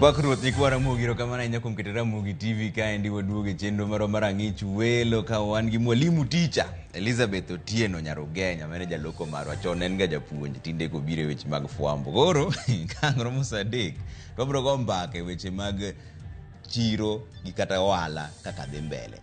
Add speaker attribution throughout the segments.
Speaker 1: Opak ruoth nyikwa Ramogi erokamano ahinya kuom keto Ramogi TV kaendi waduogo e chenro marwa mar ang'ich welo ka wan gi mwalimu ticha Elizabeth Otieno Nyarugenya mane jaloko marwa chon en ga japuonj tinde kobiro e weche mag fwambo. Koro ka ang' romo saa adek to wabiro go mbaka e weche mag chiro gi kata ohala kaka dhi mbele.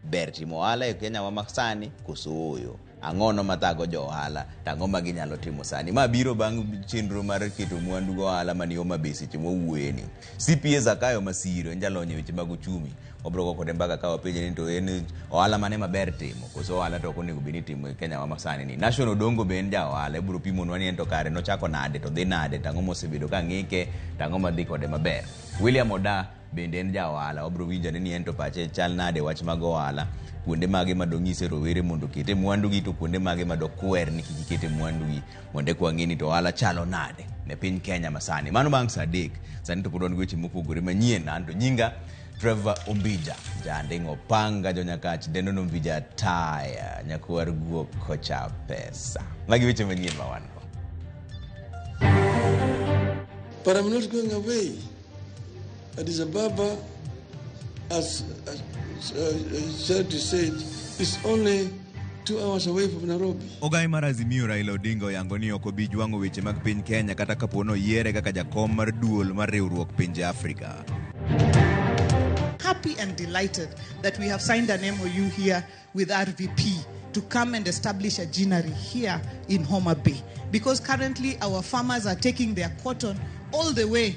Speaker 1: Ber timo ohala e Kenya wa masani koso ooyo? Ang'ono mathago jo ohala to ang'o ma ginyalo timo sani? Ma biro bang' chenro mar keto mwandu go ohala mani Homa Bay seche mwawuoyeni. CPA Zakayo Masiro en jalony e weche mag uchumi. Wabiro go kode mbaka ka wapenje ni to en ohala mane maber timo koso ohala to ok onego bed ni itimo e Kenya wa masani ni. Nation Odongo be en ja ohala ibiro pimonwa ni en to kare nochako nade to dhi nade to ang'o mosebedo ka ng'ike to ang'o madhi kode maber. William Oda bende en ja ohala, wabiro winjo ane ni en to pache chal nade e wach mag ohala, kuonde mage ma donyise rowere mondo okete mwandugi to kuonde mage ma dokwer ni kik ikete mwandugi mondo eka wang'e ni to ohala chalo nade ne piny Kenya masani. Mano bang' saa adek, sani to pod wan gi weche mopogore manyien. An to nyinga Trevor Ombija, janding' opanga jonyakach dendo Ombija taya, nyakwar guok kocha pesa. Magi weche manyien ma wan go.
Speaker 2: But I'm not going away. Addis Ababa, as Sergi said, is only 2 hours away from Nairobi.
Speaker 1: Ogai mar Azimio Raila Odinga oyango ni ok obi jwang'o weche mag piny Kenya kata kapo ni oyiere kaka jakom mar duol mar riwruok pinje Afrika.
Speaker 3: Happy and delighted that we have signed an MOU here with RVP to come and establish a ginnery here in Homa Bay. Because currently our farmers are taking their cotton all the way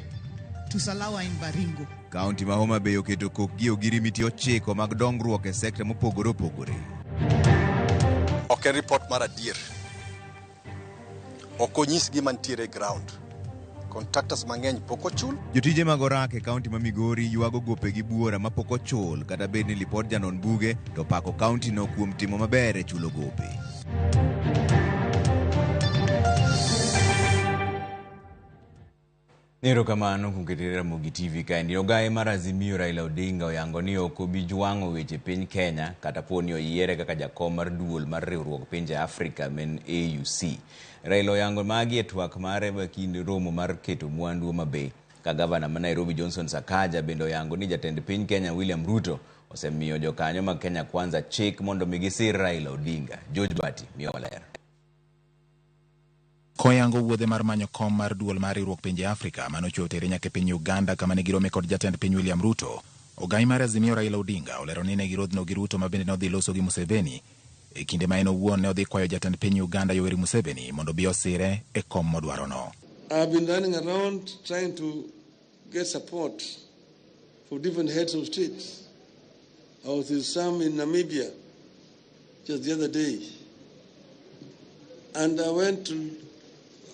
Speaker 3: to Salawa in Baringo.
Speaker 1: Kaunti ma Homa Bay oketo kokgi e ogirimiti ochiko mag dongruok e sekta mopogore opogore.
Speaker 4: Ok en report mar adier. Ok onyis gima nitiere e ground. Contractors mang'eny pok ochul.
Speaker 1: Jotije mag orak e kaunti ma Migori ywago gopegi buora mapok ochul kata bed ni lipod janon buge to pako kaunti no kuom timo maber e chulo gope. Erokamano kuom keto Ramogi TV kaendi. Ogaye mar Azimio Raila Odinga oyango ni ok obi jwang'o weche piny Kenya kata po ni oyiere kaka jakom mar duol mar riwruok pinje Afrika men AUC. Raila oyango magi e twak mare e kind romo mar keto mwandu Homa Bay ka gavana ma Nairobi Johnson Sakaja bende oyango ni jatend piny Kenya William Ruto osemiyo jokanyo mag Kenya Kwanza chik mondo mi gisir Raila Odinga. George Bati miyo ler.
Speaker 5: Koyango wuodhe mar manyo kom mar duol mar riwruok pinje Afrika manochopo tere nyaka e piny Uganda kama ne girome kod jatend piny William Ruto. Ogai mar Azimio Raila Odinga olero ni ne girodhno gi Ruto ma bende nodhi loso gi Museveni e kinde ma en owuon ne odhi kwayo jatend piny Uganda Yoweri Museveni mondo obi osire e kom modwarono.
Speaker 2: I've been running around trying to get support from different heads of states. I was with some in Namibia just the other day. And I went to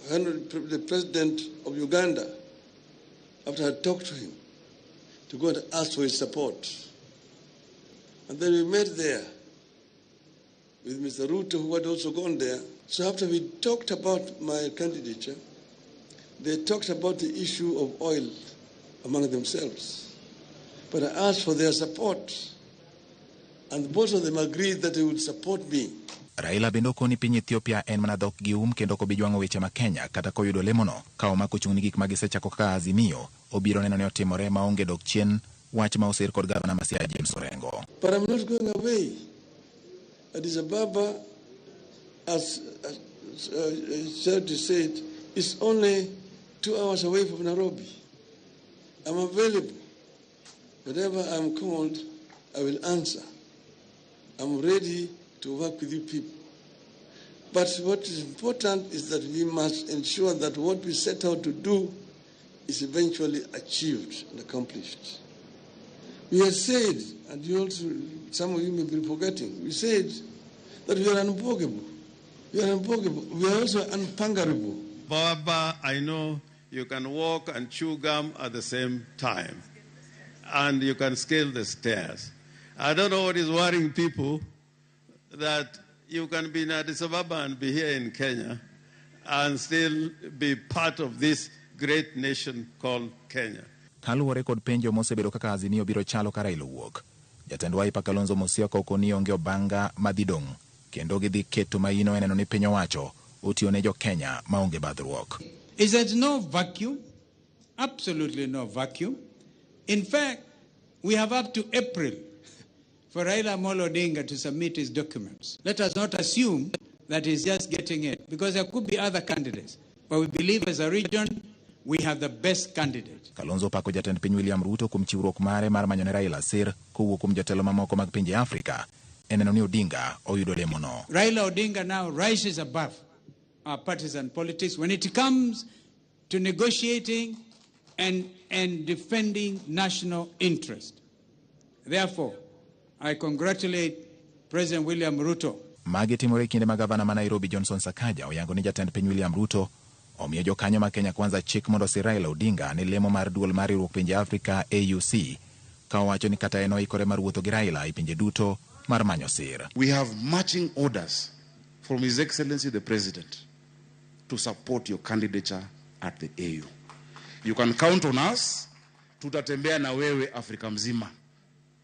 Speaker 2: the president of Uganda after I talked to him to go and ask for his support. And then we met there with Mr. Ruto, who had also gone there. So after we talked about my candidature, they talked about the issue of oil among themselves. But I asked for their support, and both of them agreed that they would support me.
Speaker 5: Raila bende okoni piny Ethiopia en mana dhok gi um kendo ok obi jwang'o weche ma Kenya kata koyudo lemono ka omako chung' ni gik ma gisechako kaka Azimio obiro neno ni otimore maonge dok chien wach ma osir kod gavana ma Siaya James Orengo.
Speaker 2: But I'm not going away. Addis Ababa, as Sergi said, is only 2 hours away from Nairobi. I'm available. Whenever I'm called, I will answer. I'm ready to work with you people. But what is important is that we must ensure that what we set out to do is eventually achieved and accomplished. We have said, and you also, some of you may be forgetting, we said that we are unbwogable. We are unbwogable. We are also unpungerable.
Speaker 6: Baba, I know you can walk and chew gum at the same time, and you can scale the stairs. I don't know what is worrying people that you can be in Addis Ababa and be here in Kenya and still be part of this great nation called Kenya.
Speaker 5: Kaluwore kod penjo mosebedo kaka Azimio biro chalo ka Raila owuok. Jatend Wiper Kalonzo Musyoka okoni onge obanga madhi dong' kendo gidhi keto maino e neno ni piny owacho otiyo ne jo Kenya maonge badhruok.
Speaker 7: Is there's no vacuum. Absolutely no vacuum. In fact, we have up to April for Raila Amolo Odinga to submit his documents. Let us not assume that he's just getting it, because there could be other candidates. But we believe as a region, we have the best candidate.
Speaker 5: Kalonzo opako jatend piny William Ruto kuom chiwruok mare mar manyo ne Raila sir kowuok kuom jotelo mamoko mag pinje Afrika e neno ni Odinga oyudo lemono.
Speaker 7: Raila Odinga now rises above our partisan politics when it comes to negotiating and defending national interest. Therefore, I congratulate President William Ruto.
Speaker 5: Magi timore e kinde ma gavana ma Nairobi Johnson Sakaja oyango ni jatend piny William Ruto omiyo jokanyo ma Kenya Kwanza chik mondo osir Raila Odinga ne lemo mar duol mar riwruok pinje Afrika AUC ka owacho ni kata en oikore mar wuotho gi Raila e pinje duto mar manyo sir.
Speaker 8: We have marching orders from His Excellency the President to support your candidature at the AU. You can count on us, tutatembea na wewe Afrika mzima.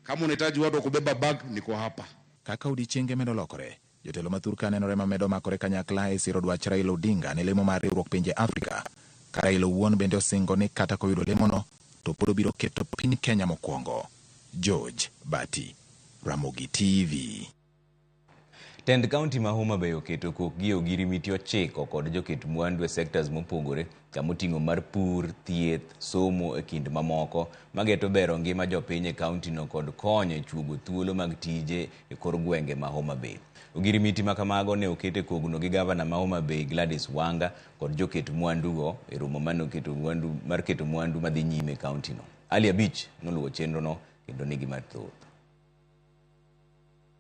Speaker 8: Kama unahitaji watu wa kubeba bag, niko hapa.
Speaker 5: Kaka odiechienge medo lokore, jotelo mathur ka nenore mamedo makore kanyakla e siro dwach Raila Odinga ne lemo mar riwruok pinje Afrika. Ka Raila owuon bende osingo ni kata koyudo lemono to pod obiro keto piny Kenya mokwongo. George Bati, Ramogi TV.
Speaker 1: Tend kaunti ma Homa Bay oketo kokgi e ogirimiti 9 kod joket mwandu e sectors mopogore kamoting'o mar pur, thieth, somo e kind mamoko mageto bero ngima jopiny e kaunti no kod konyo e chuogo thuolo mag tije e kor gwenge ma Homa Bay. Ogirimiti ma kamago ne oket e kogno gi gavana ma Homa Bay Gladys Wanga kod joket mwandu go e romo mane oketo mwandu mar keto mwandu madhi nyime e kaunti no. Ali Abich noluwo chenro no kendo nigi mathoth.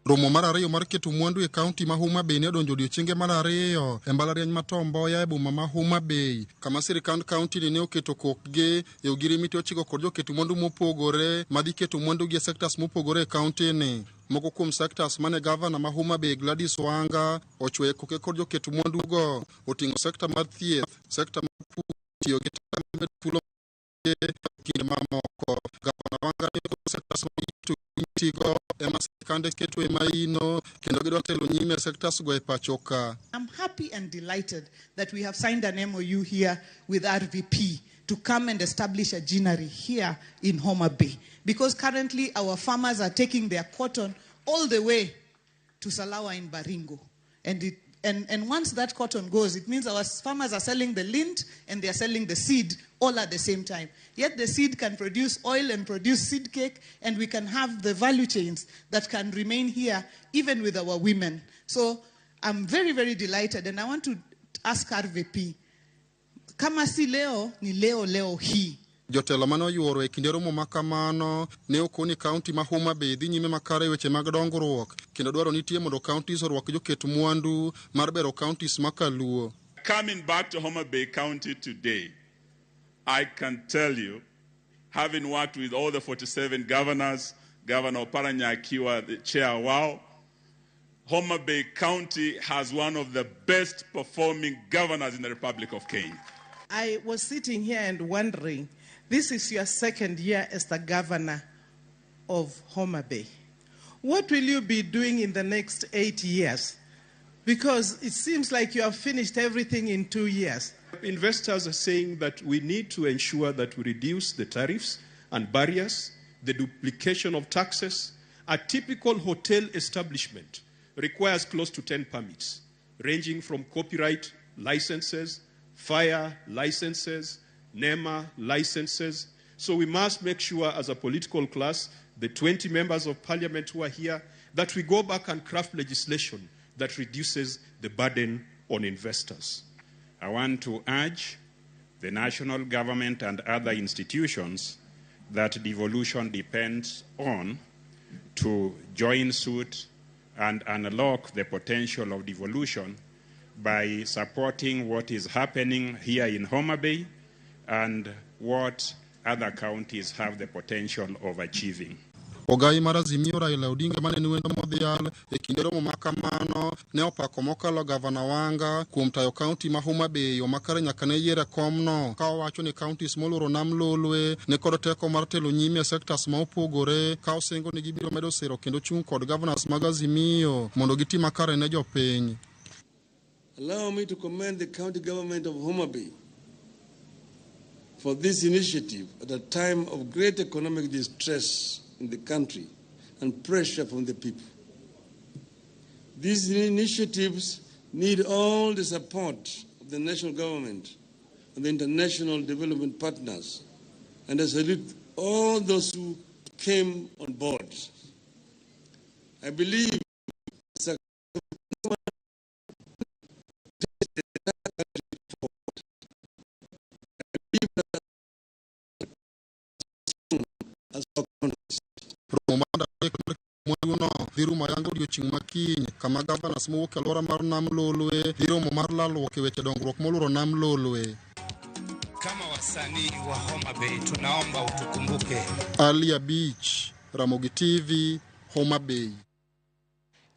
Speaker 9: Romo mar ariyo mar keto mwandu e kaunti ma Homa Bay ne odonjo odiechienge mar ariyo e mbalariany ma Tom Mboya e boma ma Homa Bay, kama sirikand kaunti ni ne oketo kokgi e ogirimiti 9 kod joket mwandu mopogore madhi keto mwandu gi e sectors mopogore e kaunti ni. Moko kuom sectors mane gavana ma Homa Bay Gladys Wanga ochweyo koke kod joket mwandu go oting'o sekta mar thieth, sekta mar pur, tiyo gi teko thuolo kinde mamoko. Gavana Wanga ne koro sectors ma go ema sirikande keto e maino kendo gidwa telo nyime e sectors go e pacho ka.
Speaker 3: I'm happy and delighted that we have signed an MOU here with RVP to come and establish a ginnery here in Homa Bay. Because currently our farmers are taking their cotton all the way to Salawa in Baringo. And once that cotton goes, it means our farmers are selling the lint and they are selling the seed all at the same time. Yet the seed can produce oil and produce seed cake, and we can have the value chains that can remain here even with our women. So I'm very, very delighted, and I want to ask RVP, kama si leo, ni leo leo hii.
Speaker 9: Jotelo mane oyuoro e kinde romo ma kamano ne okoni kaunti ma Homa Bay dhi nyime makare e weche mag dongruok kendo dwaro nitie mondo counties orwak joket mwandu mar bero counties ma kaluo.
Speaker 10: Coming back to Homa Bay County today, I can tell you, having worked with all the 47 governors, Governor Oparanya akiwa, the chair wao, Homa Bay County has one of the best performing governors in the Republic of Kenya.
Speaker 3: I was sitting here and wondering, this is your second year as the governor of Homa Bay. What will you be doing in the next 8 years? Because it seems like you have finished everything in 2 years.
Speaker 11: Investors are saying that we need to ensure that we reduce the tariffs and barriers, the duplication of taxes. A typical hotel establishment requires close to 10 permits, ranging from copyright licenses, fire licenses, NEMA licenses. So we must make sure, as a political class, the 20 members of parliament who are here, that we go back and craft legislation that reduces the burden on investors.
Speaker 12: I want to urge the national government and other institutions that devolution depends on to join suit and unlock the potential of devolution by supporting what is happening here in Homa Bay and what other counties have the potential of achieving.
Speaker 9: Ogai mar Azimio Raila Odinga mane en wendo modhial e kinde romo ma kamano ne opako mokalo gavana Wanga kuom tayo kaunti ma Homa Bay yo makare nyaka ne yier e komno ka owacho ni counties moluoro nam Lolwe ne kod teko mar telo nyime e sectors ma opogore ka osingo ni gibiro medo siro kendo chung' kod governors mag Azimio mondo giti makare ne jopiny.
Speaker 2: Allow me to commend the county government of Homa Bay for this initiative at a time of great economic distress in the country and pressure from the people. These initiatives need all the support of the national government and the international development partners, and I salute all those who came on board. I believe
Speaker 9: Romo mar adek mar mwanduno dhi rumo ayanga odiochieng' ma kiny kama gavanas mowuok e alwora mar Nam Lolwe dhi romo mar lalruok e weche dongruok molworo Nam Lolwe.
Speaker 13: Kama wasanii wa Homa Bay tunaomba utukumbuke.
Speaker 9: Ali Abich, Ramogi TV, Homa Bay.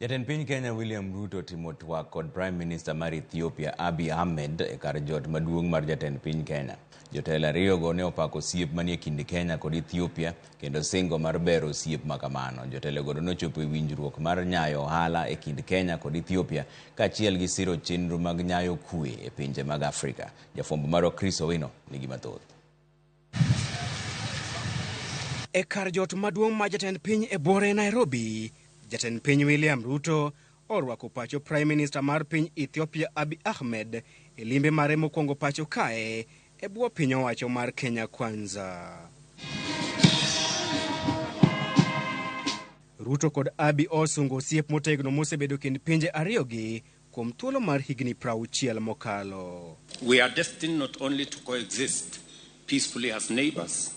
Speaker 1: Jatend piny Kenya William Ruto timo twak kod Prime Minister mar Ethiopia Abiy Ahmed e kar jot maduong' mar jatend piny Kenya. Jotelo ariyogo ne opako osiep manie kind Kenya kod Ethiopia kendo singo mar bero osiep makamano. Jotelogo nochopo e winjruok mar nyayo ohala e kind Kenya kod Ethiopia kaachiel gi siro chenro mag nyayo kwe e pinje mag Afrika. Jafwambo marwa Chris Owino nigi mathoth.
Speaker 14: E kar jot maduong' ma jatend piny e buore Nairobi, jatend piny William Ruto orwako pacho Prime Minister mar piny Ethiopia Abiy Ahmed e limbe mare mokwongo pacho kae e bwo piny owacho mar Kenya Kwanza. Ruto kod Abiy osungo osiep motegno mosebedo kind pinje ariyogi kuom thuolo mar higni 60 mokalo.
Speaker 15: We are destined not only to coexist peacefully as neighbors,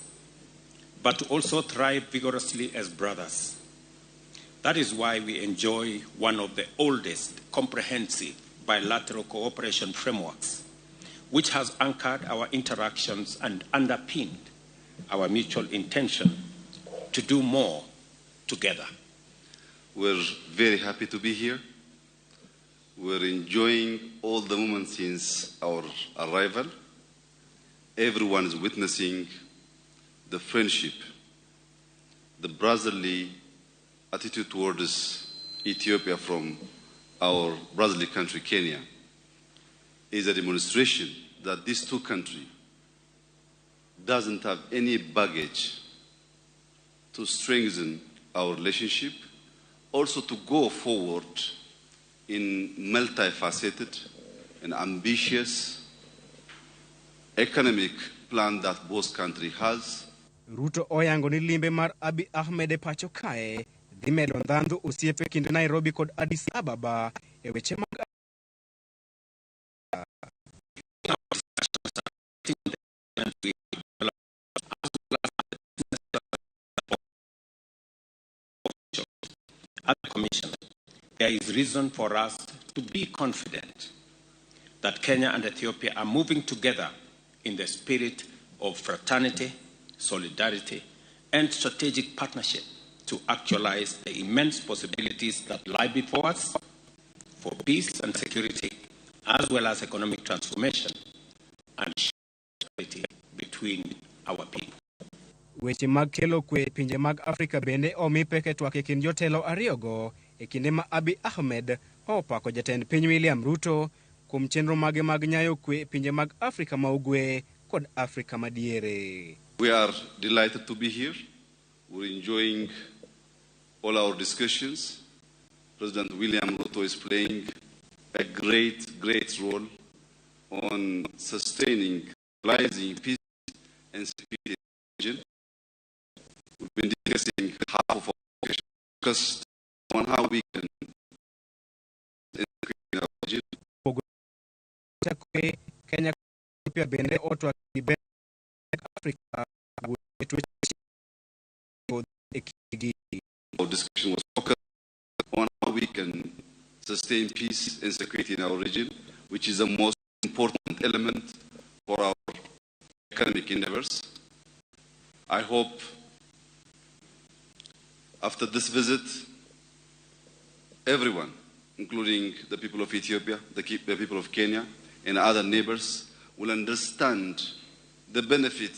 Speaker 15: but to also thrive vigorously as brothers. That is why we enjoy one of the oldest comprehensive bilateral cooperation frameworks, which has anchored our interactions and underpinned our mutual intention to do more together.
Speaker 16: We're very happy to be here. We're enjoying all the moments since our arrival. Everyone is witnessing the friendship, the brotherly attitude towards Ethiopia from our brotherly country, Kenya, is a demonstration that these two countries doesn't have any baggage to strengthen our relationship, also to go forward in multifaceted and ambitious economic plan that both countries has.
Speaker 14: Ruto oyango ni limbe mar Abiy Ahmed e pacho kae dhi medo ndhandhu osiep e kind Nairobi kod Addis Ababa e weche mag
Speaker 15: At the Commission, there is reason for us to be confident that Kenya and Ethiopia are moving together in the spirit of fraternity, solidarity, and strategic partnership to actualize the immense possibilities that lie before us for peace and security, as well as economic transformation and prosperity between our people.
Speaker 14: Weche mag kelo kwe e pinje mag Afrika bende omi pek e twak e kind jotelo ariyogo e kinde ma Abiy Ahmed opako jatend piny William Ruto kuom chenro mage mag nyayo kwe e pinje mag Afrika ma ugwe kod Afrika madiere.
Speaker 16: We are delighted to be here. We're enjoying all our discussions. President William Ruto is playing a great, great role on sustaining, realizing peace and security in the region. We've been discussing half of our focused on how we can in our region.
Speaker 14: Kenya Ethiopia bende otwak gi Afrika e kindgi.
Speaker 16: Our discussion was focused on how we can sustain peace and security in our region, which is the most important element for our economic endeavors. I hope after this visit, everyone, including the people of Ethiopia, the people of Kenya, and other neighbors, will understand the benefit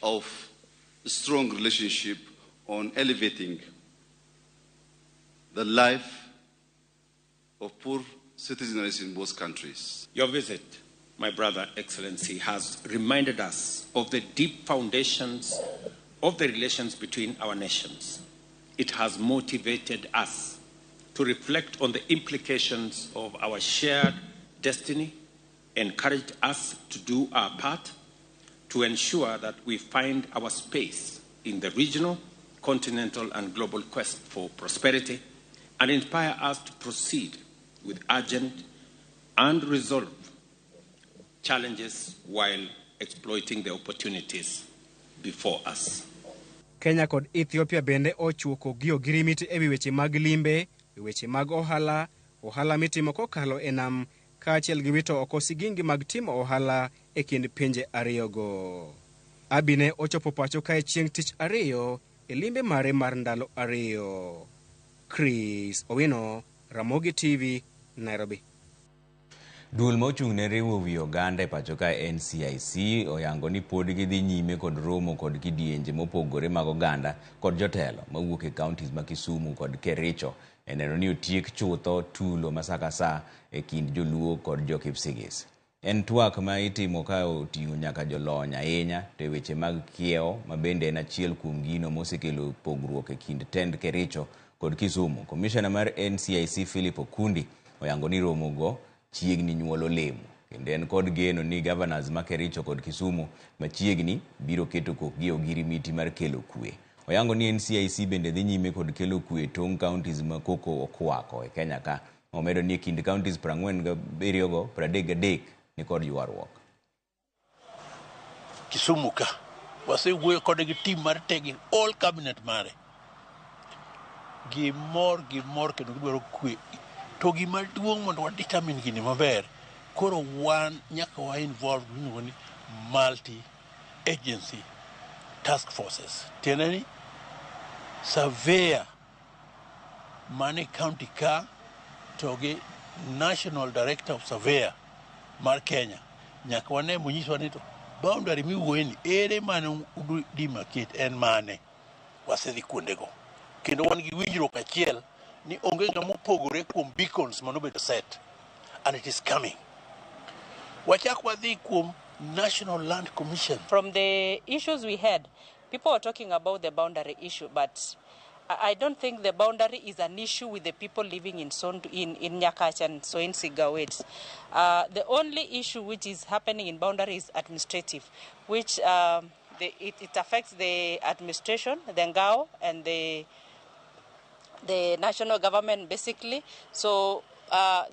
Speaker 16: of a strong relationship on elevating the life of poor citizens in both countries.
Speaker 15: Your visit my brother, Excellency, has reminded us of the deep foundations of the relations between our nations. It has motivated us to reflect on the implications of our shared destiny, encouraged us to do our part to ensure that we find our space in the regional, continental, and global quest for prosperity, and inspire us to proceed with urgent and resolve challenges while exploiting the opportunities before us.
Speaker 14: Kenya kod Ethiopia bende ochuoko gi ogirimiti e wi weche mag limbe, weche mag ohala, ohala mitimo kokalo e nam kaachiel gi wito oko sigingi mag timo ohala e kind pinje ariyogo. Abiy ne ochopo pacho kae chieng' tich ariyo e limbe mare mar ndalo ariyo. Chris Owino, Ramogi TV, Nairobi.
Speaker 1: Duol ma ochung' ne riwo wi oganda e pacho ka NCIC oyango ni pod gidhi nyime kod romo kod kidienje mopogore mag oganda kod jotelo mawuok e counties ma Kisumu kod Kericho e neno ni otiek chutho tulo ma sa ka sa e kind joluo kod jo-Kipsigis. En twak ma itimo ka oting'o nyaka jolony ahinya to e weche mag kiewo ma bende en achiel kuom gino mosekelo pogruok e kind tend Kericho kod Kisumu. Komishona mar NCIC Philip Okundi oyango ni romo go chiegni nyuolo olemo kendo en kod geno ni governors ma Kericho kod Kisumu machiegni biro keto kokgi e ogirimiti mar kelo kwe. Oyango ni NCIC bende dhi nyime kod kelo kwe e tong' counties ma koko okwako e Kenya ka. Omedo ni e kind counties 47 go 33 ni kod ywaruok.
Speaker 17: Kisumu ka wasewuoyo kode gi team mar te gi all cabinet mare gimor gimor kendo gidwaro kwe to gima duong' mondo wa determine gini maber koro wan nyaka wa involve gimiluongo ni multi agency task forces tiende ni surveyor mane county ka to gi national director of surveyor mar Kenya nyaka wane monyiswa ni to boundary miwuoye ni ere mane demarcate en mane wasedhi kuondego kendo wan gi winjruok achiel ni onge ng'ama opogore kuom beacons manobedo set and it is coming wachak wadhi kuom National Land Commission
Speaker 18: From the issues we had, people were talking about the boundary issue, but I don't think the boundary is an issue with the people living in Sondu, in Nyakach and Soin Sigowet. The only issue which is happening in boundary is administrative, which it affects the administration, the NGAO, and the national government basically. So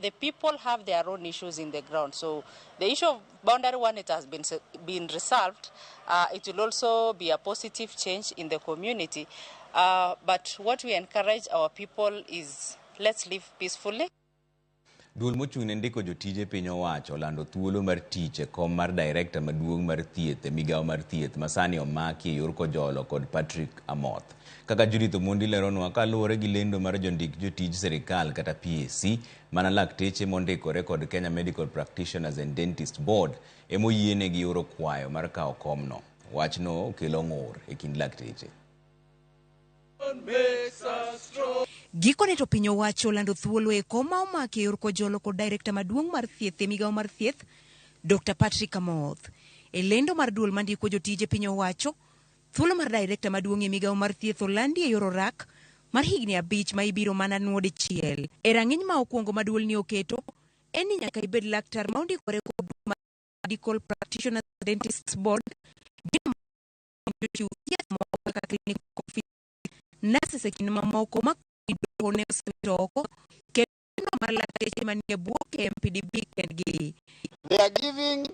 Speaker 18: the people have their own issues in the ground. So the issue of boundary one, it has been resolved. It will also be a positive change in the community. But what we encourage our people is let's live peacefully.
Speaker 1: Duol mochung' ne ndiko jotije piny owacho olando thuolo mar tich e kom mar director maduong' mar thieth e migawo mar thieth ma sani omaki e yor kojolo kod Patrick Amoth. Kaka Judith Omondi leronwa kaluwore gi lendo mar jondik jotij sirikal kata PSC, mana lakteche mondikore kod Kenya Medical Practitioners and Dentist Board emoyienegi oro kwayo mar kawo komno. Wachno kelo ng'ur e kind lakteche.
Speaker 19: Gikone to piny owacho olando thuolo e kom ma omaki e yor kojolo kod director maduong' mar thieth e migawo mar thieth Dr. Patrick Amoth. E lendo mar duol mandiko jotije piny owacho, thuolo mar director maduong' e migawo mar thieth olandi e yor orak mar higni 5 ma ibiro mana nuo dichiel. E rang'iny ma okwongo ma duolni oketo en ni nyaka ibed laktar ma ondikore kod duol mar Medical Practitioners and Dentists Board, gino jochiw thieth moko kaka clinic office, nurses e kind mamoko ma doho ne osewito oko kendo mar lakteche manie bwo KMPDB kendgi.
Speaker 20: They are giving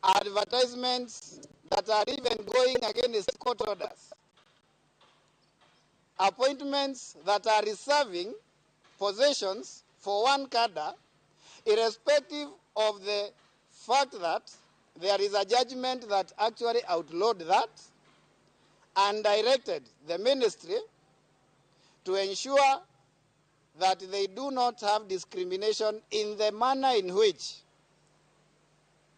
Speaker 20: advertisements that are even going against court orders. Appointments that are reserving positions for one cadre, irrespective of the fact that there is a judgment that actually outlawed that and directed the ministry to ensure that they do not have discrimination in the manner in which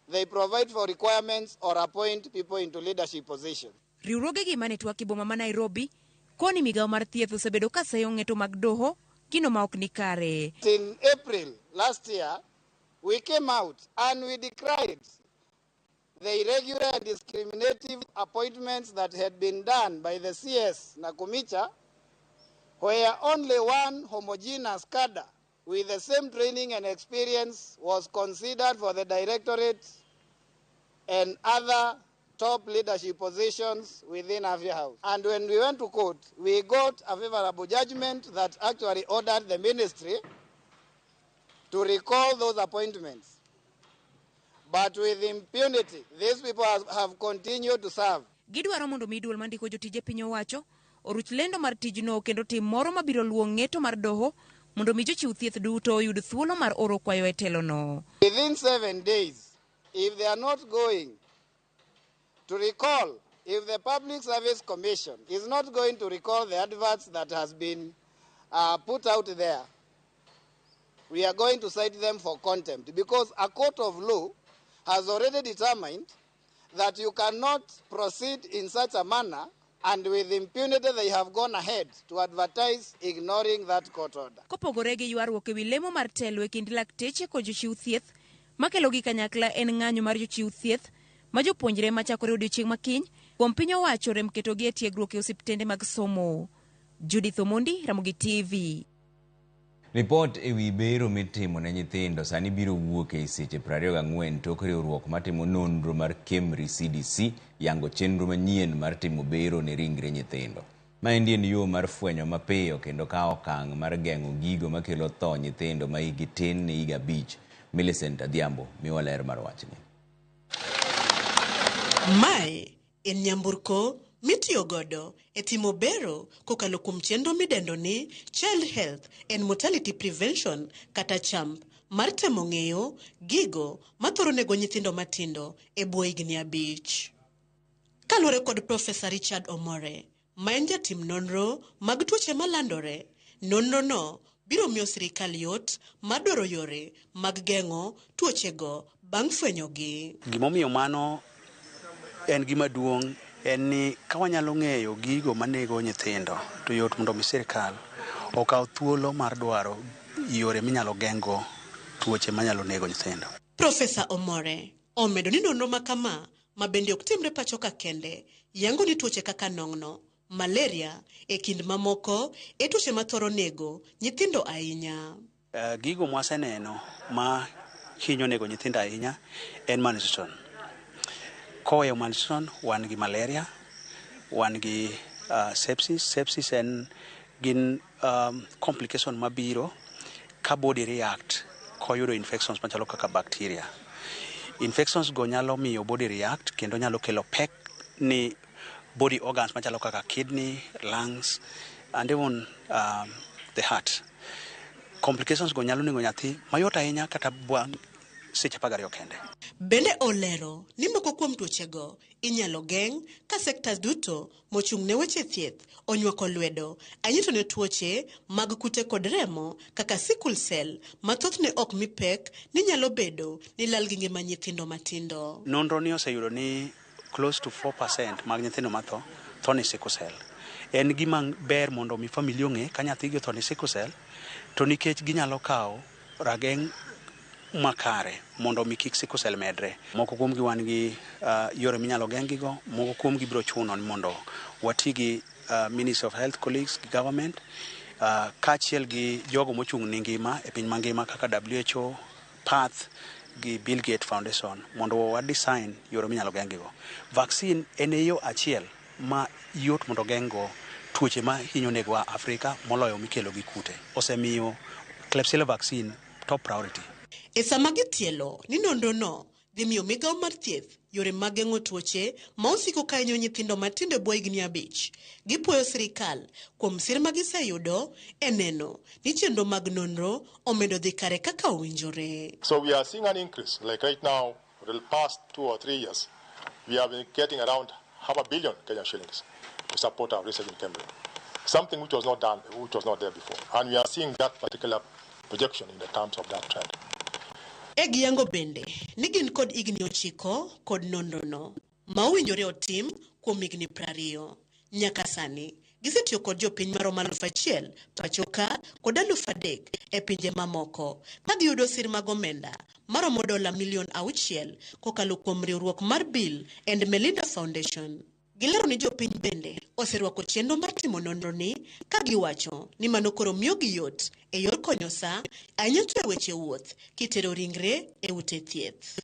Speaker 20: they provide for requirements or appoint people into leadership positions.
Speaker 19: Riwruoge gi mane twak e boma ma Nairobi koni migawo mar thieth osebedo ka seyo ng'eto mag doho gino ma ok ni kare.
Speaker 20: In April last year, we came out and we decried the irregular and discriminative appointments that had been done by the CS Nakhumicha, where only one homogeneous cadre with the same training and experience was considered for the directorate and other top leadership positions within Afya House. And when we went to court, we got a favorable judgment that actually ordered the ministry to recall those appointments. But with impunity, these people have continued to serve.
Speaker 19: Gidwaro mondo mi duol mandiko jotije piny owacho oruch lendo mar tijno kendo tim moro mabiro luwo ng'eto mar doho mondo mi jochiw thieth duto oyud thuolo mar oro kwayo e telono.
Speaker 20: Within 7 days, if they are not going to recall, if the Public Service Commission is not going to recall the adverts that has been put out there, we are going to cite them for contempt, because a court of law has already determined that you cannot proceed in such a manner, and with impunity they have gone ahead to advertise ignoring that court order.
Speaker 19: Kopogore gi ywaruok ewi lemo mar telo e kind lakteche kod jochiw thieth, makelo gi kanyakla en ng'anyo mar jochiw thieth ma jopuonjre machakore odiochieng' makiny kuom piny owacho rem ketogi e tiegruok e osiptende mag somo. Judith Omondi, Ramogi TV.
Speaker 1: Ripot ewi bero mitimo ne nyithindo sani biro wuok e seche 24 tok riwruok matimo nonro mar KEMRI CDC yango chenro manyien mar timo bero ne ringre nyithindo. Maendi en yo mar fwenyo mapiyo kendo kawo okang' mar geng'o gigo makelo tho nyithindo ma hikgi tin ne higa 5. Millicent Adhiambo miwa ler mar wachni.
Speaker 21: Mae en nyamburko mitiyo godo e timo bero kokalo kuom chenro midendo ni Child Health and Mortality Prevention kata CHAMP mar temo ng'eyo gigo mathoro nego nyithindo matindo e bwo higni 5. Kaluwore kod Profesa Richard Omore, ma en jatim nonro mag tuoche malandore, nonro no biro miyo sirikal yot mar dwaro yore mag geng'o tuochego bang' fwenyogi.
Speaker 22: Gimomiyo mano en gima duong' en ni ka wanyalo ng'eyo gigo manego nyithindo to yot mondo mi sirikal okaw thuolo mar dwaro yore minyalo geng'go tuoche manyalo nego nyithindo.
Speaker 21: Profesa Omore omedo ni nonro ma kama ma bende ok timre pacho ka kende yango ni tuoche kaka nong'no, malaria e kind mamoko e tuoche mathoro nego nyithindo ahinya.
Speaker 22: Gigo mwaseneno ma hinyo nego nyithindo ahinya en malnutrition. Koweyo malnutrition, wan gi malaria, wan gi sepsis. Sepsis en gin complication mabiro ka body react koyudo infections machalo kaka bacteria. Infections go nyalo miyo body react kendo nyalo kelo pek ni body organs machalo kaka kidney, lungs and even the heart. Complications go nyalo nego nyathi mayot ahinya kata bang' seche 12 kende.
Speaker 21: Bende olero ni moko kuom tuochego inyalo geng' ka sectors duto mochung' ne weche thieth onywako lwedo ahinya to ne tuoche mag kute kod remo kaka sickle cell ma thothne ok mi pek ni nyalo bedo ni lal gi ngima nyithindo matindo.
Speaker 22: Nonro ni oseyudo ni close to 4% mag nyithindo matho tho ni sickle cell. En gima ber mondo mi familia ong'e ka nyathigi otho ni sickle cell to nikech ginyalo kawo rageng' makare mondo mi kik sickle cell medre. Moko kuom gi wan gi yore minyalo geng' gigo, moko kuom gi biro chuno ni mondo wati gi Ministry of Health colleagues gi government kaachiel gi jogo mochung' ne ngima e piny mangima kaka WHO, PATH gi Bill Gates Foundation mondo wa design yore minyalo geng' gigo. Vaccine en e yo achiel ma yot mondo geng' go tuoche ma hinyo negowa Afrika moloyo mikelo gi kute. Osemiyo Klebsiella vaccine top priority.
Speaker 21: E sama gitielo ni nonro no dhi miyo migawo mar thieth yore mag geng'o tuoche ma osiko ka hinyo nyithindo matindo e bwo higni 5. Gipuoyo sirikal kuom sir ma giseyudo e neno ni chenro mag nonro omedo dhi kare kaka owinjore.
Speaker 4: So we are seeing an increase. Like right now, for the past 2 or 3 years, we have been getting around 500 million Kenyan shillings to support our research in KEMRI. Something which was not done, which was not there before. And we are seeing that particular projection in the terms of that trend.
Speaker 21: E giyango bende ni gin kod higni 9 kod nonrono ma owinjore otim kuom higni 20. Nyaka sani gisetiyo kod jopiny maromo 1000 pacho ka kod 3000 e pinje mamoko ka giyudo sir mag omenda maromo dola milion auchiel kokalo kuom riwruok mar Bill and Melinda Foundation. Gilero ni jopiny bende oserwako chenro mar timo nonro ni ka giwacho ni mano koro miyogi yot e yor konyo sa ahinya to e weche wuoth kitero ringre e ute thieth.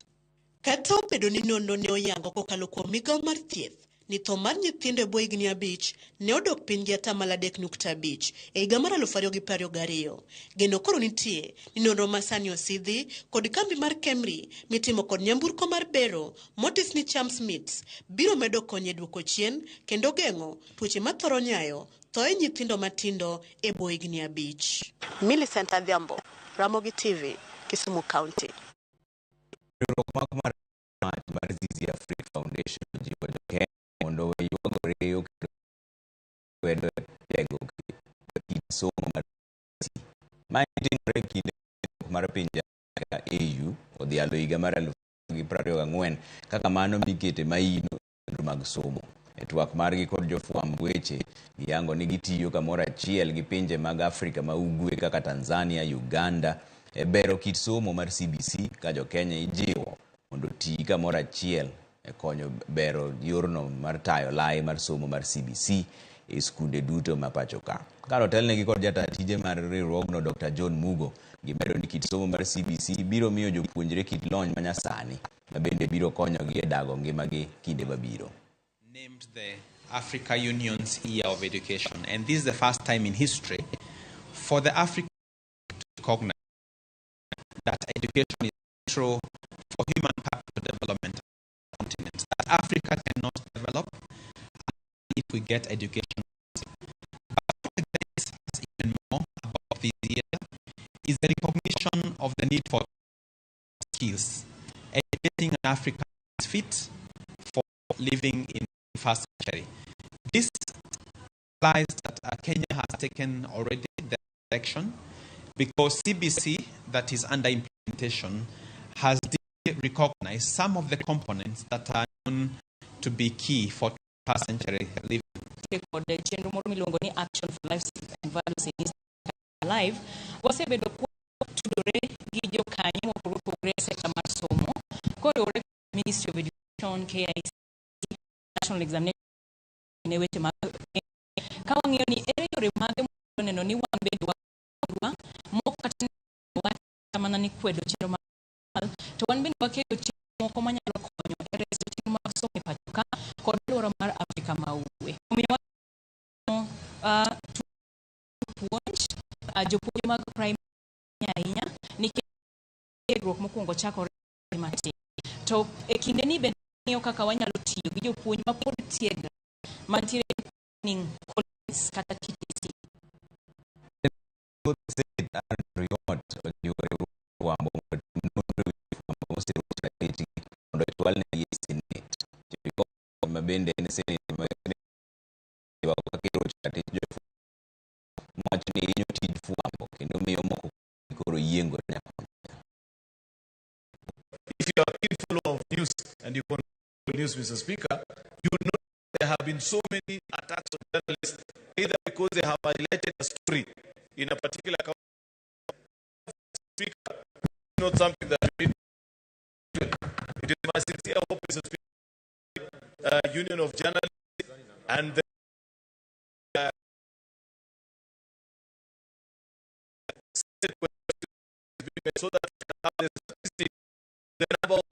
Speaker 21: Kata obedo ni nonro ne oyango kokalo kuom migawo mar thieth ni tho mar nyithindo e bwo higni abich ne odok piny gi atamalo 3.5 e higa mar 2022. Geno koro nitie ni nonro ma sani osidhi kod kambi mar KEMRI mitimo kod nyamburko mar bero motis ni Champs Meats biro medo konyo e duoko chien kendo geng'o tuoche mathoro nyayo thoe nyithindo matindo e bwo higni abich. Millicent Adhiambo, Ramogi TV, Kisumu County.
Speaker 1: Riwruok mako mar mach mar Zizi Afrique Foundation ojiwo jo-Kenya mondo owe ywago reyo kendo lwedo e tego kit somo mar CBC. Mae timore e kinde riwruok mar pinje Afrika AU odhialo higa mar 2024 kaka mano mikete maino e chenro mag somo. E twak margi kod jofwamb weche, giyango ni gitiyo kamoro achiel gi pinje mag Afrika ma ugwe kaka Tanzania, Uganda e bero kit somo mar CBC ka jokenya ijiwo mondo oti kamoro achiel e konyo bero yorno mar tayo lai mar somo mar CBC e skunde duto ma pacho ka. Kar otelnegi kod jata tije mar riwruogno Dr. John Mugo, gimedo ni kit somo mar CBC biro miyo jopuonjre kit lony manyasani ma bende biro konyogi e dago ngimagi kinde mabiro.
Speaker 6: Named the Africa Union's Year of Education, and this is the first time in history for the Africa to recognize that education is central for human capital development on the continent, that Africa cannot develop if we get education. But what excites us even more about this year is the recognition of the need for skills. Educating an African is fit for living in the 21st century. This implies that Kenya has taken already the direction, because CBC that is under implementation has recognized some of the components that are known to be key for 21st century living.
Speaker 7: Kod chenro moro miluongo ni Action for Life and Values in East Alive wasebedo tudore gi jokanyo mopogore opogore e sekta mar somo koriwore Ministry of Education, KIC, National Examination ne weche mag ka wang'iyo ni ere yore mage neno ni wan bende wa moko kata kata mana ni kwedo chenro mar to wan bende wakelo chenro moko manyalo konyo e reso chenro mag somo e pacho ka kod alwora mar Afrika ma ugwe. Omiyo puonj jopuonj mag primary ahinya nikech tiegruok mokwongo chakore matin. To e kinde ni bende ng'iyo kaka wanyalo tiyo gi jopuonj ma pod tiegre mantiere e training colleges kata TTC.
Speaker 1: Riot ojiwo riwruok fwambo mondo otim nonro e wi fwambo moseruch ratich mondo ochwalnegi e Senate. Riot ma bende en senate ma ywak kaka irocho ratich jofwambo mowacho ni hinyo tij fwambo kendo miyo moko koro yiengore nyaka
Speaker 23: If you are a keen follower of news and you control news, Mr. Speaker, you know there have been so many attacks on journalists, either because they have highlighted a story in a particular county. Speaker, not something that we need. It is my sincere hope, Mr. Speaker, Union of Journalists and the so that we can have the statistics, the number of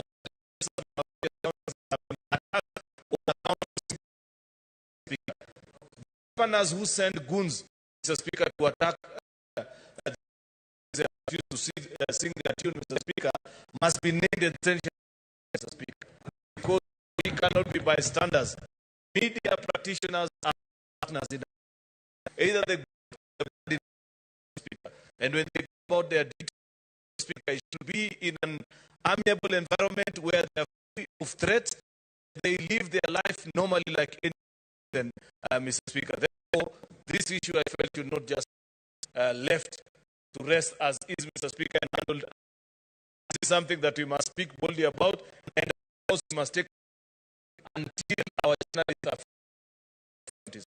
Speaker 23: governors who send goons, Mr. Speaker, to attack to sing their tune, Mr. Speaker, must be named and censured, Mr. Speaker, because we cannot be bystanders. Media practitioners are partners in either the good Speaker, and when they go about their duty, Speaker, it should be in an amiable environment where they are free of threats. They live their life normally like any then, Mr. Speaker. Therefore, this issue I felt should not just left to rest as is, Mr. Speaker, and handled. This is something that we must speak boldly about, and also we must take until our journalists are free.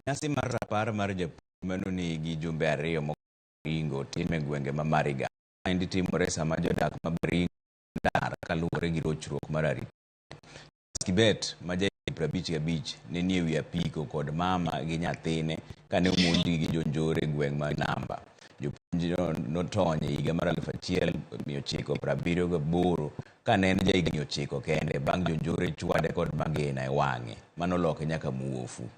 Speaker 1: Nyasi mar rapar mar japuonj manonegi jumbe ariyo mokwongo Ringo tim e gwenge ma Mariga. Maendi timore sama jodak ma Baringo dar kaluwore gi rochruok mar arita. Kibet ma jahigni 55 ne nie wi apiko kod mama gi nyathine kane omonjgi gi jonjore e gweng' mar Namba. Jopuonjno notony e higa mar 1978 kane en jahigni 9 kende bang' jonjore chwade kod magina e wang'e manoloke nyaka muofu.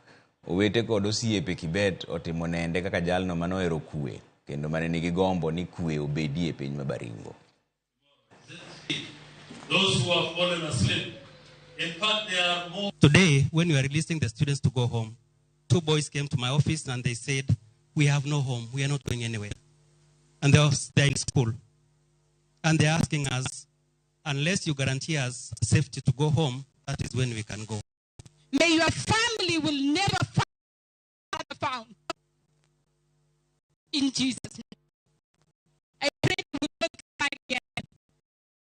Speaker 1: Owete kod osiepe Kibet otimo nende kaka jalno manohero kwe kendo mane nigi gombo ni kwe obedie e piny ma Baringo.
Speaker 5: Those who have fallen asleep. In fact, there are more.
Speaker 8: Today, when we are releasing the students to go home, 2 boys came to my office and they said, we have no home, we are not going anywhere. And they are in school. And they are asking us, unless you guarantee us safety to go home, that is when we can go.
Speaker 10: May your family will never find found. In Jesus' name. I pray we will not cry again.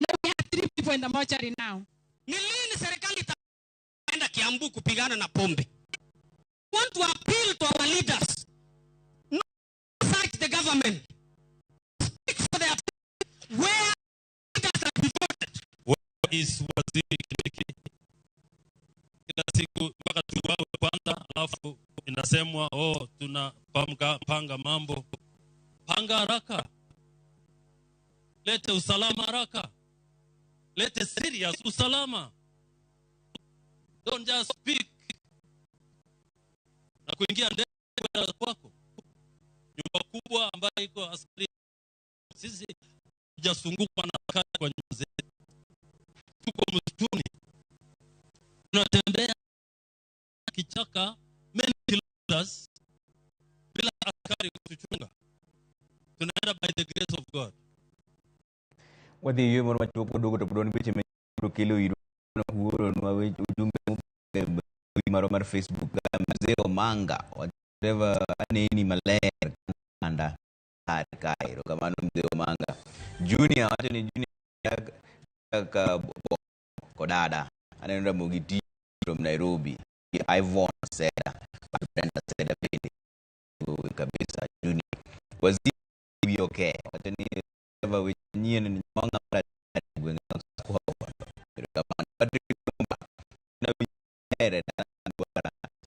Speaker 10: Now we have 3 people in the mortuary now.
Speaker 8: Ni lini serikali itaenda Kiambu kupigana na pombe? Want to appeal to our leaders. Not fight the government. Speak for their people. Where leaders are devoted.
Speaker 5: Where is Waziri Kindiki? Kila siku mpaka tuwawe kwanza, alafu inasemwa, oh, tunapanga panga mambo. Panga haraka. Lete usalama haraka. Lete serious usalama. Don't just speak. Na kuingia ndege kwenda kwako. Nyumba kubwa ambayo iko askari. Sisi hatujazungukwa na askari kwa nyumba zetu. Tuko msituni. Tunatembea kichaka many kilometers bila askari kutuchunga. Tunaenda by the grace of God.
Speaker 1: Wadhi e yweyo moro machuok waduogo to pod wan gi weche manyien kelo irwa uoronwa ujumbe mbui marwa mar Facebook ka Mzee Omanga whatever aneni maler kanda kare kae. Erokamano Mzee Omanga. Junior wacho ni Junior kaka kodada aneno Ramogi TV from Nairobi. Ivon Seda, Brenda Seda bende kabisa Junior. Waziri be okay. Wacho ni weche manyien ni nyonga mar gwenge mag Sakwa. Erokamano Patrick Lumba. Nawinjere dala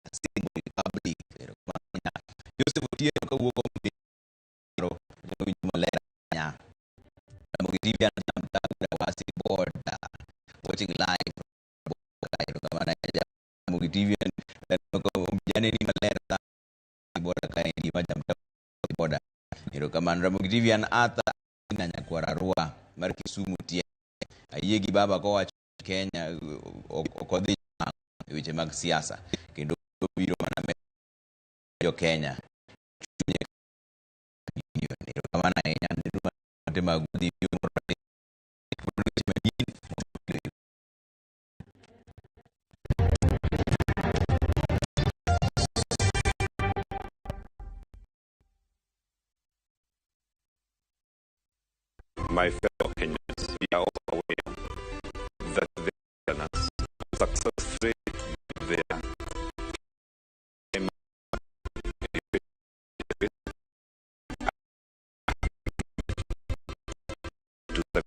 Speaker 1: Asembo Republic. Erokamano. Joseph Otieno kawuok Ombiro winjo maler ahinya. Ramogi TV an Jamtanga Wasi Border watching live. Erokamano ahinya. Ramogi TV janeni maler border kaendi ma Jamtanga Border. Erokamano Ramogi TV an Arthur na Nyakwar Arua mar Kisumu tie. Ayie gi baba kowacho Kenya ok odhi e weche mag siasa kendo obiro mana medo jo Kenya chunye. Erokamano ahinya ne mag dhi weche manyien.
Speaker 24: My fellow Kenyans, we are also aware that the learners success rate there to the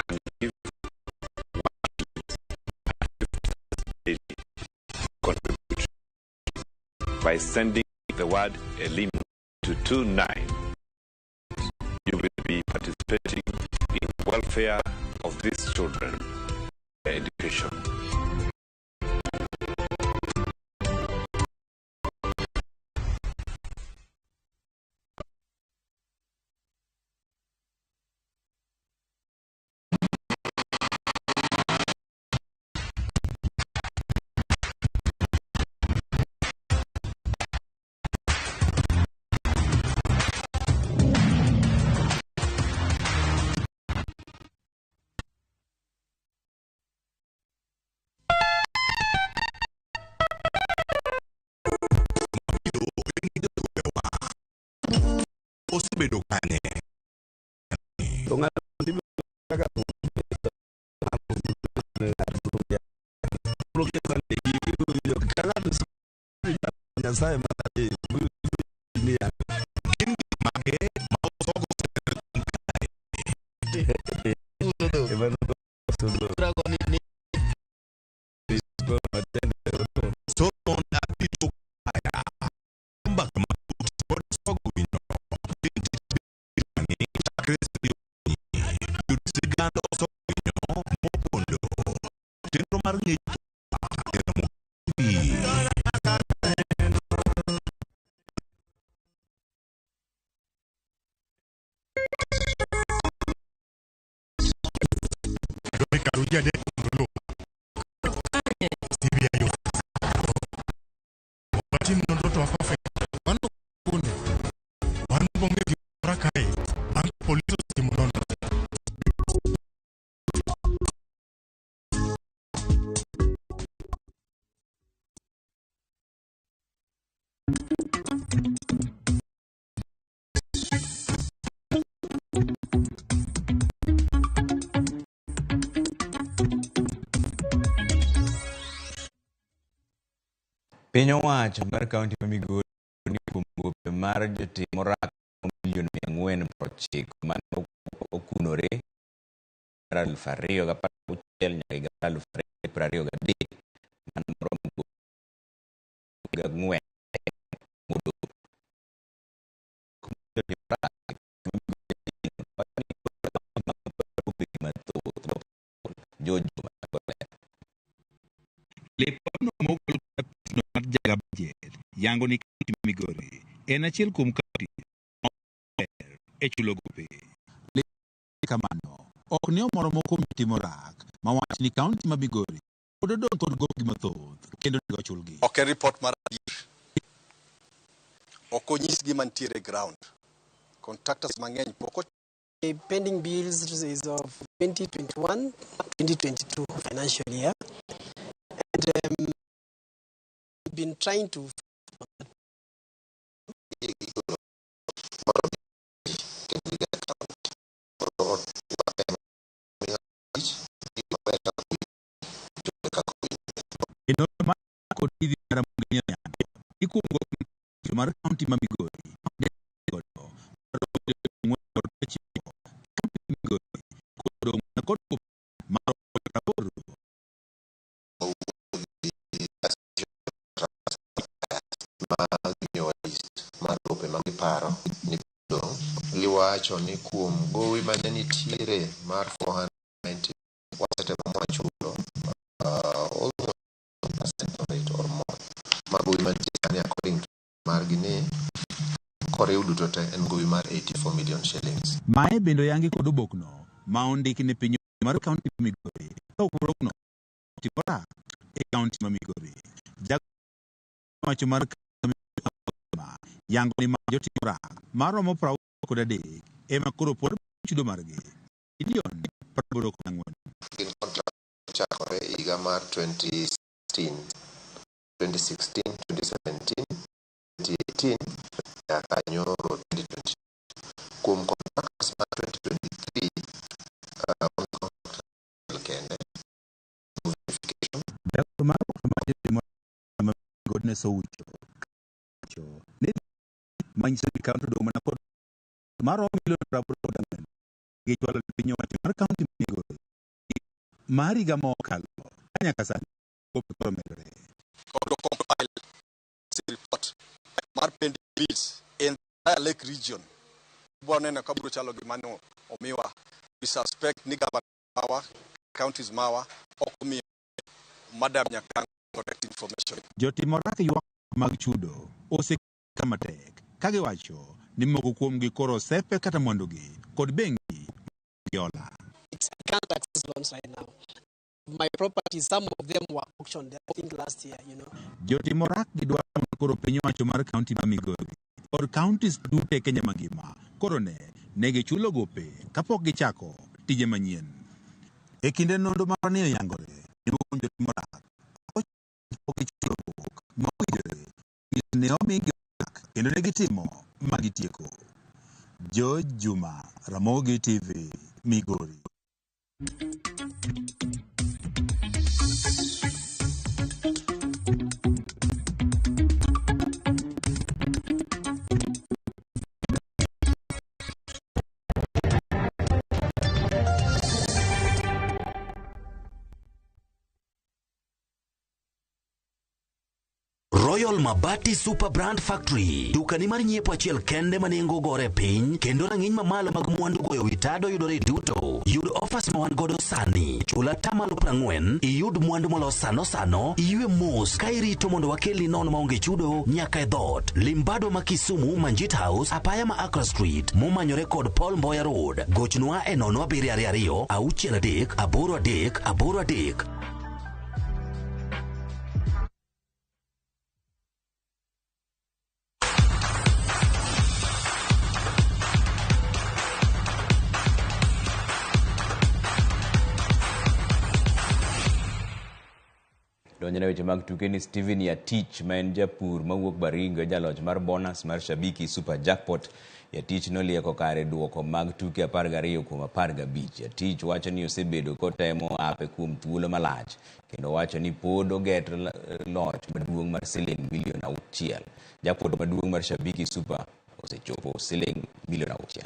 Speaker 24: can give daily contribution by sending the word Elimu to 29. You will be participating in the welfare of these children, their education.
Speaker 25: Osebedo kanye?
Speaker 26: To ng'ato kaka Nyasaye
Speaker 25: Gin gik mage
Speaker 2: ji adek mondo oluw. CBI office. Watim nonro to wa-perfect. Mano kunde. Wan bong'e gimoro kae. Bang' polis osetimo nonro.
Speaker 1: Piny owacho mar kaunti ma Migori ni kuom gope mar jotim orako milion 490 mane okunore mar 2016 nyaka higa mar 2023 mano moromo gope 4 modong'. George
Speaker 3: Lipodno mogol kod apisno mar jaga budget yango ni kaunti ma Migori en achiel kuom kaunti maber e chulo gope. Kamano, ok ne omoro moko kuom jotim orak mawach ni kaunti ma Migori pod odong' kod gopgi mathoth kendo onego ochulgi.
Speaker 11: Ok en report mar adier. Ok onyis gima nitiere e ground. Contractors mang'eny pok
Speaker 12: The pending bills is of 2021-2022 financial year, and we've been trying to
Speaker 3: E nonro mar kod TV mar Ramogi Nyango, ikuongo mar kaunti ma Migori godo maromo 490, kaunti ma Migori kodong' mana kod gope maromo 80.
Speaker 13: Ma gimiyowa list mar gope ma giparo ni dong' giwacho ni kuom gowi mane nitiere mar 490 wasetemo mwachulo almost percent of it or more. Ma gowi mantie sani according to margi ni koriw duto te en gowi mar 84 million shillings.
Speaker 3: Mae bende oyangi kod obokno ma ondiki ne piny mar kaunti ma Migori ka oporokno timora e kaunti ma Migori. Jawacho mar yango ni ma jotim orak maromo 63 ema koro pod chudo margi milion 84.
Speaker 13: Gin contract chakore higa mar 2016, 2016, 2017, 2018 nyaka nyoro 2020. Kuom contracts mar 2023, wan contract kende verification.
Speaker 3: Jagoro mar okang' mar jotim orak ma Godness Oucho ne manyiso ni kaunti odong' mana kod maromo milion 84 gichwalo ne piny owacho mar kaunti ma Migori mar higa mokalo ka nyaka sani gope koro medore.
Speaker 11: Wabiro compile report mar pending bills in the entire Lake region. Bwa neno ka biro chalo gima no omiwa. We suspect ni governor mawa, counties mawa ok omiyo Madam Nyakang correct information.
Speaker 3: Jotim orak ywak mag chudo oseka matek ka giwacho ni moko kuomgi koro osepe kata mwandugi kod bengi giola.
Speaker 12: I can't access loans right now. My properties, some of them were auctioned, I think last year.
Speaker 3: Jotim orak gidwaro mondo koro piny owacho mar kaunti ma Migori kod counties duto e Kenya mangima koro ne gichulo gope kapok gichako tije manyien. E kinde nonro marwa ne oyangore ni moko kuom jotim orak pok gichulo pok ma owinjore ne omigi orak kendo ne gitimo ma gitieko. George Juma, Ramogi TV, Migori.
Speaker 25: Royal Mabati Super Brand Factory, dukani mar nyiepo achiel kende ma nengo gore piny kendo rang'iny mamalo mag mwandu goyo wi tado yudore duto. Yud offers ma wan godo sani. Chul atamalo 40, iyud mwandu molos sano sano, iywe mos ka irito mondo wakelni nono maonge chudo nyaka e dhoot. Limbado ma Kisumu, Manjit House, apaya ma Accra Street, momanyore kod Paul Mboya Road. Gochnwa e 0722 63 83 83.
Speaker 1: Donjone weche mag tuke ni Steven Yatich ma en japur mawuok Baringo e jaloch mar bonus mar Shabiki Super Jackpot. Yatich nolieko kare duoko mag tuke 12 kuom 15. Yatich wacho ni osebedo kotemo ape kuom thuolo malach kendo wacho ni pod ogeto loch maduong' mar siling milion 6. Jackpot maduong' mar Shabiki Super osechopo siling milion 6.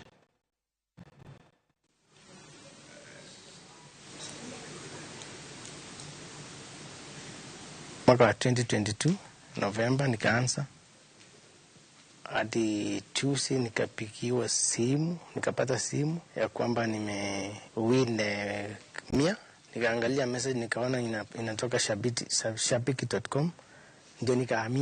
Speaker 9: Mwaka wa 2022 Novemba nikaanza hadi Tuesday nikapigiwa simu, nikapata simu ya kwamba nimewin 100. Nikaangalia message nikaona inatoka shabiki.com, ndio nikaamini.